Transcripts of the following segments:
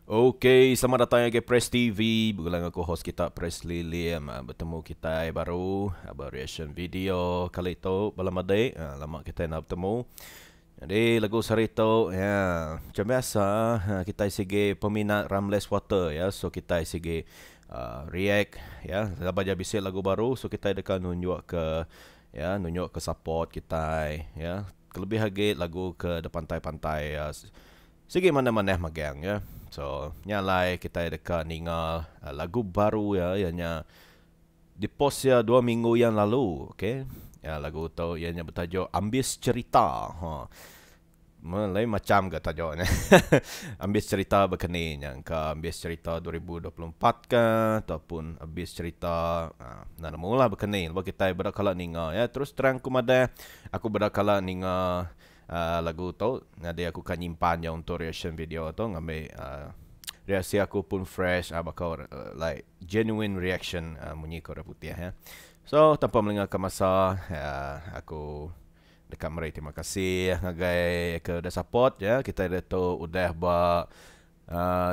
Ok, selamat datang ngagai Press TV. Begulai enggau aku host kita Presley Lim. Ah, betemu kitai baru ah, ba reaction video kali tu bala madik. Ah, lama kitai enda betemu. Jadi lagu sehari tu ya macam biasa ah, kitai sigi peminat Ramles Water ya. So kitai sigi uh, react ya laban ja bisi lagu baru so kitai deka nunjuk ke ya nunjuk ke support kitai ya. Kelebih agi lagu ke da pantai-pantai ya. Sigi manah-manah magang ya. So nya alai kitai deka ninga lagu baru iya iya nya dipost iya dua minggu yang lalu ok. Ya lagu tu iya nya betajuk Ambis Cerita. Ha. Lain macam ga tajuk nya. Ambis Cerita baka ni nya engka Ambis Cerita 2024 ka ataupun Ambis Cerita uhh enda nemu lah baka ni lebuh kitai beda kala ninga ya. Terus terang ku madah aku beda kala ninga Lagu tu nyadi aku ka nyimpan iya untuk reaction video tu ngambi reaksi aku pun fresh baka like genuine reaction munyi ke orang putih ya. So tanpa melengahka masa aku deka meri terima kasih ngagai ke udah support ya kitai diatu udah ba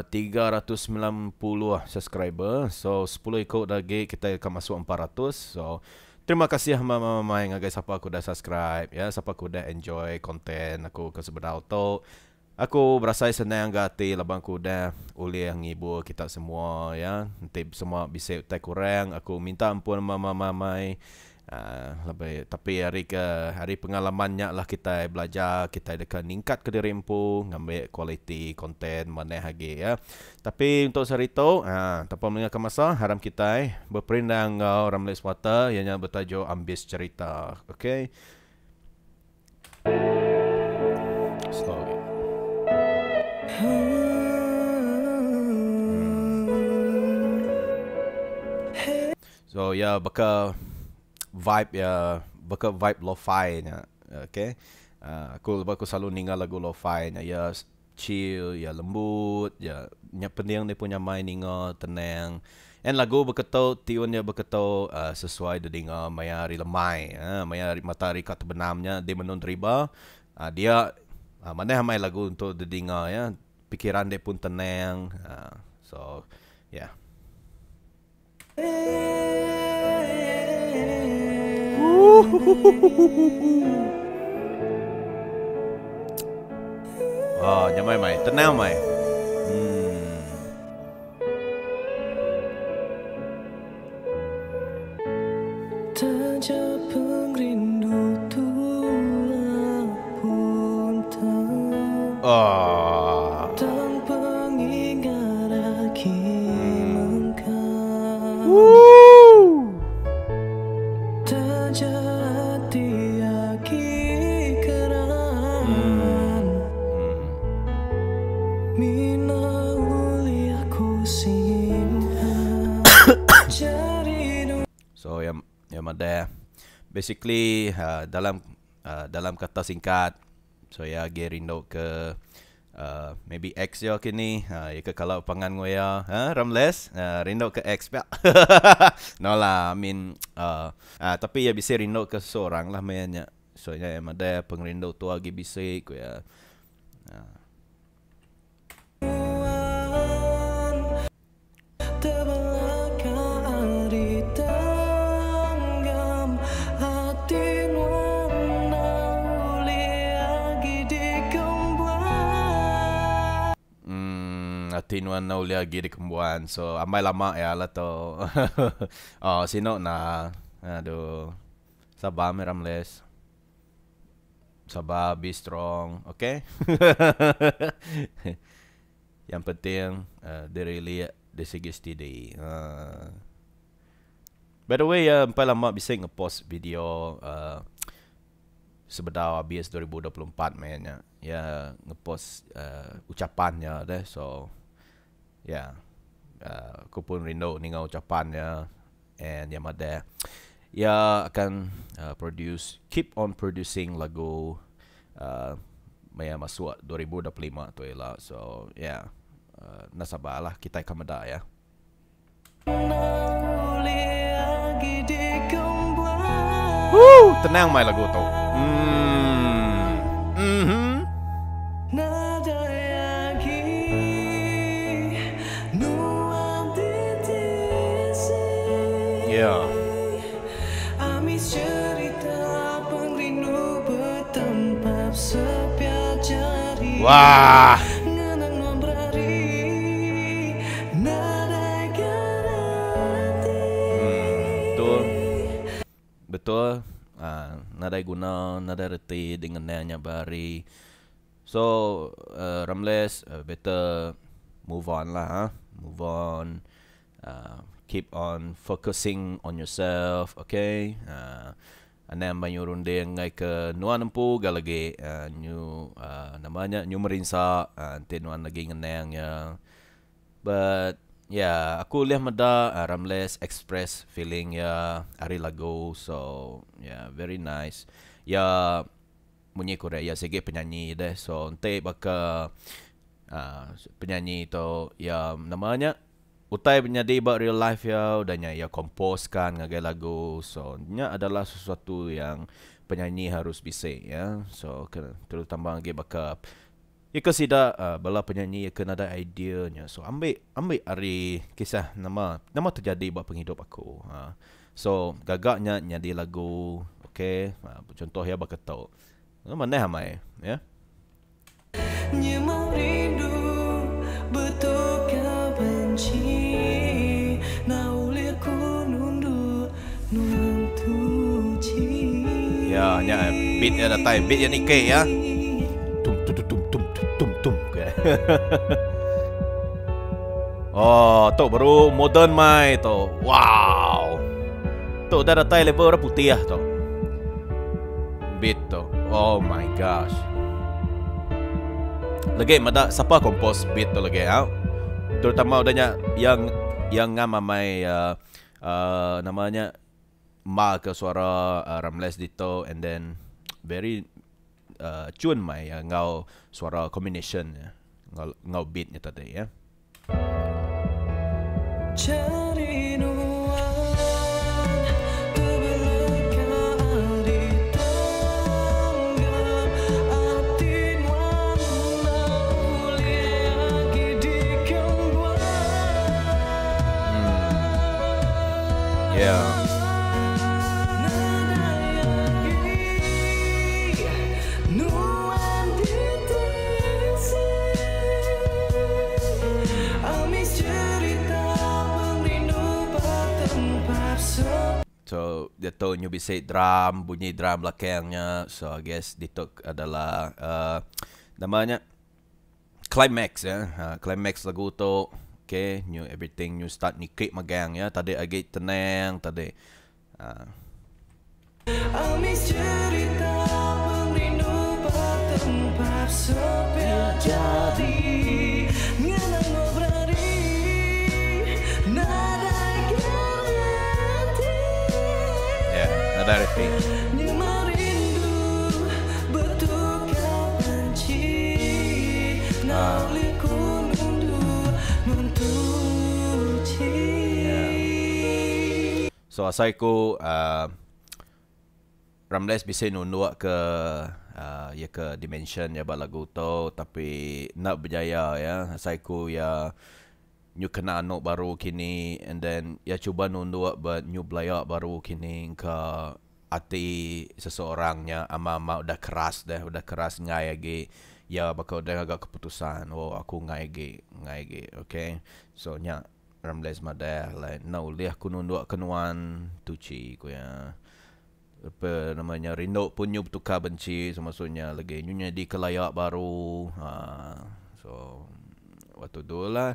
390 subscriber so sepuluh iku da agi kitai ka masuk 400 so terima kasih amai ngagai sapa ke udah subscribe ya sapa ke udah enjoy content aku ke sebedau tu aku berasai senang ga ati laban aku udah ulih ngibur kita semua ya enti semua bisi utai kurang aku minta ampun amai Lebih tapi ari ke ari pengalaman nya lah kitai belajar kitai deka ningkat ke diri empu ngambi kualiti content manah agi ya. Tapi untuk sehari tu aaa tanpa melengahka masa haram kitai beperindang enggau Ramles Water iya nya betajuk Ambis Cerita ok. Slow agi. So iya baka vibe iya baka vibe lo-fi nya okay. Aku lebuh aku selalu ninga lagu lo-fi nya iya chill iya lembut iya nya pening ne pun nyamai ninga tenang. And lagu baka tu tiun iya baka tu uhh sesuai didinga maya hari lemai uhh maya mata hari ka tebenam nya di menung deriba uhh dia manah amai lagu untuk didinga iya pikiran dek pun tenang uhh so yeah. Oh, nyamai mai, tenang mai. Hmm. Oh. So iya iya madah basically uhh dalam uhh dalam kata singkat so iya agi rindu ke uhh maybe ex iya kini uhh iya ke kala pangan enggau iya uhh Ramles uhh rindu ke ex pia no lah I mean uhh tapi iya bisi rindu ke seseorang lah meh nya so iya madah pengerindu tu agi bisi ku iya uhh. Emm ati nuan enda ulih agi dikembuan so ambai lama iya lah tu oh sinu nah aduh sabar meh Ramles sabar be strong okay Yang penting diri liek di sigi stidi. Haa. By the way iya empai lama bisi ngepost video uhh sebedau abis 2024 meh nya. Iya ngepost uhh ucapan iya deh so yeah uhh aku pun rindu ninga ucapan iya and iya madah iya akan produce keep on producing lagu uhh maya masuk 2025 tu ila so yeah uhh enda sabar lah kitai ka meda iya. Woo tenang mai lagu tu uhmm. Wah. Hmm, betul. Betul. Uh, nadai guna, nadai reti dengan nya bari. So, Ramles, better move on lah. Huh? Move on. Keep on focusing on yourself, okay? Anang mayuh runding ngai ke nuan empu ga lagi nyu nama nya nyu merinsa enti nuan lagi ngenang iya. But yeah aku ulih meda Ramles express feeling iya ari lagu so yeah very nice. Iya munyi ku iya sigi penyanyi deh so enti baka penyanyi tu iya nama nya Utai nyadi ba real life iya udah nya iya compose kan ngagai lagu so nya adalah sesuatu yang penyanyi harus bisi ya so ke terutama agi baka iya ke sida bala penyanyi iya ke nadai idea nya so ambi ambi ari kisah nama nama terjadi ba pengidup aku ha so gaga nya nyadi lagu okay contoh iya baka tu manah amai ya. Nyema rindu betukar benci Na ulih ku nunduk nuan tuchi. Ya nya beat iya datai beat iya niki ya. Tum tum tum tum tum tum okay. Oh tu baru modern mai tu. Wow. Tu udah datai level orang putih tu. Beat tu. Oh my gosh. Lagi meda sapa compose beat tu lagi au. Terutama udah nya yang yang ngam amai uh, uh, nama nya ma ke suara Ramles dito and then very cun mai enggau suara combination nya enggau enggau beat nya tadi ya. Yeah. So diatu nyu bisi drum bunyi drum belakang nya so I guess ditu adalah uhh nama nya climax ya climax lagu tu okay nyu everything nyu start niki magang ya tadi agi tenang tadi uhh. Ya, nadai reti. So asai ku uhh Ramles bisi nunduk ke uhh iya ke dimension iya ba lagu tu tapi enda berjaya iya asai ku iya nyu kena anu baru kini and then iya cuba nunduk ba nyu belaya baru kini engka ati seseorang nya ama ama udah keras deh udah keras enggai agi iya baka udah ngaga keputusan oh aku enggai agi enggai agi okay so nya. Ramles madah alai enda ulih ku nunduk ke nuan tuchi ku iya. Ape nama nya rindu pun nyu betukar benchi so maksud nya legi nyu nyadi ke laya baru aaa so waktu tu lah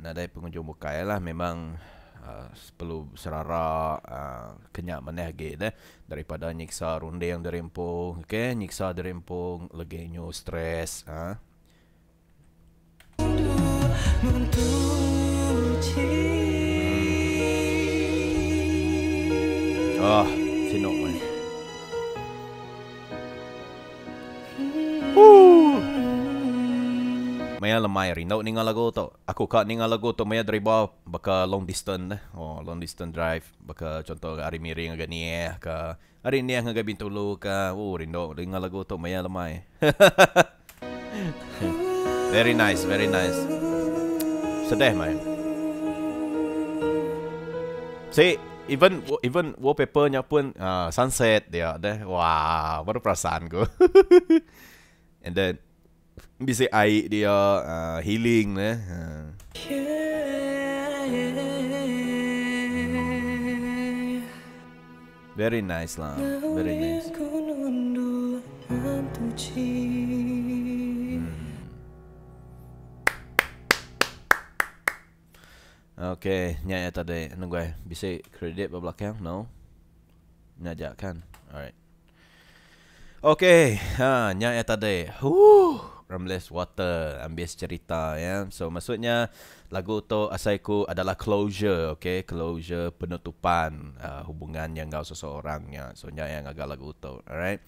nadai pengujung bukai lah memang aaa perlu serara aaa ke nya manah agi deh daripada nyiksa runding diri empu okay nyiksa diri empu legi nyu stress aaa. Oh, sinu mai. Woo. Maya lemai rindu ninga lagu tu. Aku ka ninga lagu tu maya deriba baka long distance deh. Oh, long distance drive baka contoh ari Miri ngagai Niah ka Ari Niah ngagai Bintulu ka. Ooh rindu ninga lagu tu maya lemai. Very nice, very nice. Sedih mai. Si. Even even wallpaper nya pun uh, sunset dia deh. Wah, baru perasan ku. And then bisi ai dia uh, healing deh. Uh. Very nice lah. Very nice. Okay, nya ya tadi nunggu eh. Bisi kredit ba belakang? No. Nya aja kan. Alright. Okay, ha nya ya tadi. Huh, Ramles Water ambis cerita ya. So maksudnya lagu tu asai ku adalah closure, okay? Closure penutupan uh, hubungan yang enggau seseorang nya. So nya yang ngaga lagu tu. Alright.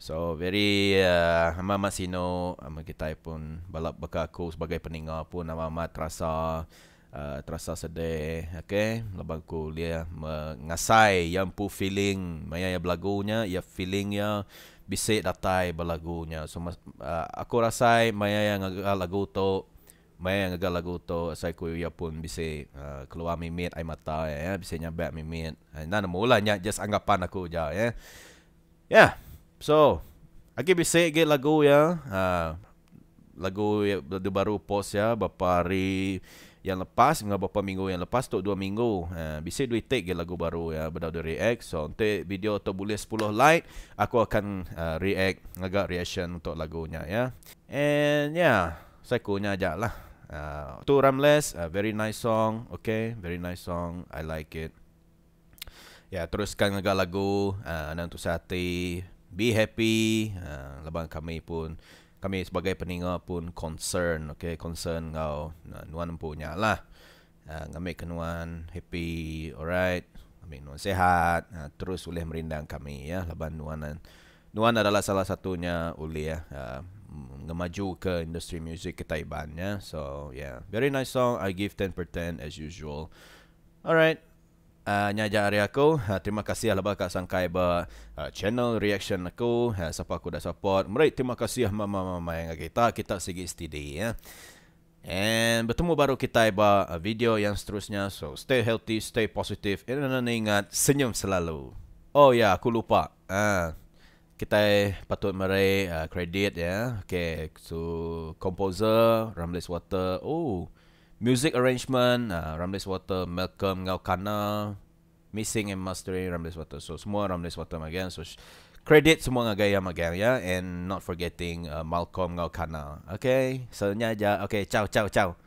So very uh, amat amat sinu amat kitai pun balap baka aku sebagai peninga pun amat amat terasa uh, terasa sedih okay laban ku ulih ngasai iya empu feeling maya iya belagu nya iya feeling iya bisi datai ba lagu nya so uh, aku rasai maya iya ngaga lagu tu maya iya ngaga lagu tu asai ku iya pun bisi uh, keluar mimit ai mata iya ya bisi nyabak mimit enda nemu lah nya just anggapan aku ja ya. Yeah. So, agi bisi agi lagu iya uh, lagu iya baru post iya beberapa hari yang lepas enggau beberapa minggu yang lepas tu 2 minggu. Uh, bisi dua itik agi lagu baru ya bedau di react. So, enti video tu boleh 10 like, aku akan react ngaga reaction untuk lagunya ya. And yeah, saya kunya aja lah. Tu Ramles, very nice song, okay, very nice song. I like it. Ya, teruskan ngaga lagu uh, anang tusah ati, be happy. Laban kami pun kami sebagai peninga pun concern, okay, concern ngau uh, nuan empunya lah. Ngambil ke nuan happy, alright. Ngambil nuan sehat, terus ulih merindang kami ya. Laban nuan nuan adalah salah satunya ulih ngemaju ke industri muzik kita Iban ya. So yeah, very nice song. I give 10 per 10 as usual. Alright. Nya aja ari aku. Terima kasih lah ka sangkai ba channel reaction aku. Siapa aku dah support. Meri terima kasih mama mama yang kita kita sigi steady ya. And bertemu baru kita ba video yang seterusnya. So stay healthy, stay positive. And ingat senyum selalu. Oh ya, aku lupa. Kita patut meri kredit ya. Okay, so composer Ramles Water. Oh, music arrangement Ramles Water, Malcolm ngau Kana, mixing and mastering Ramles Water. So semua Ramles Water again. So credit semua ngagai yang magang ya and not forgetting Malcolm ngau Kana. Okay, so nya aja. Okay, ciao ciao ciao.